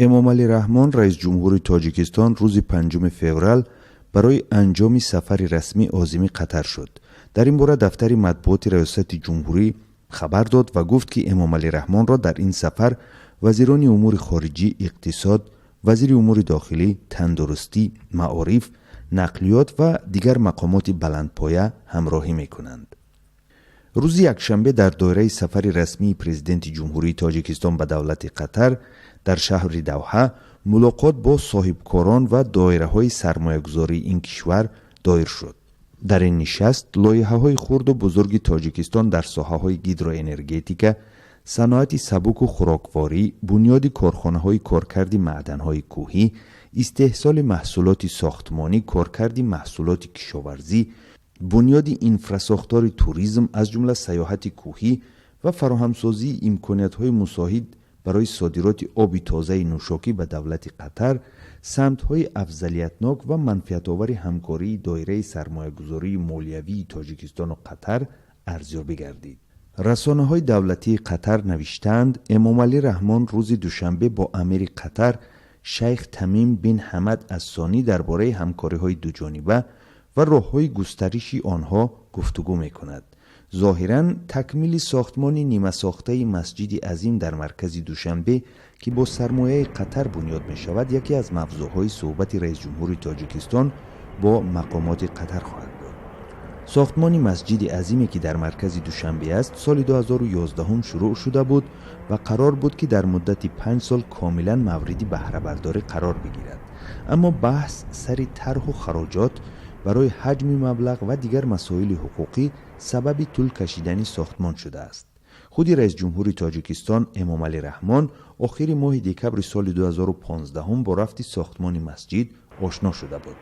Эмомалӣ Раҳмон, раисҷумҳури Тоҷикистон, рӯзи 5 феврал барои анҷоми сафари расмӣ озими Қатар шуд. Дар ин бора дафтари матбуоти Раёсати ҷумҳурӣ хабар дод ва гуфт, ки Эмомалӣ Раҳмонро дар ин сафар вазирони умури хориҷӣ, иқтисод, вазири умури дохилӣ, тандурустӣ, маориф, нақлиёт ва дигар мақомоти баландпоя ҳамроҳӣ мекунанд. Рӯзи якшанбе дар доираи сафари расмии президенти Ҷумҳурии Тоҷикистон ба давлати Қатар дар шаҳри Давҳа мулоқот бо соҳибкорон ва доираҳои сармоягузории ин кишвар доир шуд. Дар ин нишаст лоиҳаҳои хурду бузурги Тоҷикистон дар соҳаҳои гидроэнергетика, саноати сабуку хӯрокворӣ, бунёди корхонаҳои коркарди маъданҳои кӯҳӣ, истеҳсоли маҳсулоти сохтмонӣ, коркарди маҳсулоти кишоварзӣ, бунёди инфрасохтори туризм, аз ҷумла сайёҳати кӯҳӣ, ва фароҳамсозии имкониятҳои мусоид барои содироти оби тозаи нӯшокӣ ба давлати Қатар, самтҳои афзалиятнок ва манфиатовари ҳамкории доираи сармоягузории молиявии Тоҷикистону Қатар арзёбӣ гардид. Расонаҳои давлатии Қатар навиштаанд, Эмомалӣ Раҳмон рӯзи душанбе бо амири Қатар шайх Тамим бин Ҳамад ас-Сонӣ дар бораи ҳамкориҳои дуҷониба ва роҳҳои густариши онҳо гуфтугӯ мекунад. Зоҳиран, такмили сохтмони нимасохтаи масҷиди азим дар маркази Душанбе, ки бо сармояи Қатар бунёд мешавад, яке аз мавзӯъҳои суҳбати раисҷумҳури Тоҷикистон бо мақомоти Қатар хоҳад буд. Сохтмони масҷиди азиме, ки дар маркази Душанбе аст, соли 2011 шурӯъ шуда буд ва қарор буд, ки дар муддати 5 сол комилан мавриди баҳрабардорӣ қарор бигирад. Аммо баҳс сари тарҳу хароҷот барои ҳаҷми маблағ ва дигар масоили ҳуқуқӣ сабаби тӯл кашидани сохтмон шудааст. Худи раисҷумҳури Тоҷикистон Эмомалӣ Раҳмон охири моҳи декабри соли 2015 бо рафти сохтмони масҷид ошно шуда буд.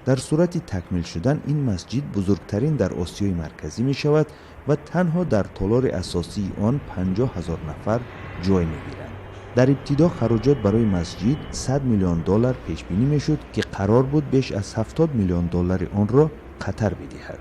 Дар сурати такмил шудан ин масҷид бузургтарин дар Осиёи Марказӣ мешавад ва танҳо дар толори асосии он 50 000 нафар ҷой мегиранд. Дар ибтидо хароҷот барои масҷид 100 миллион доллар пешбинӣ мешуд, ки қарор буд беш аз 70 миллион доллари онро Қатар бидиҳад.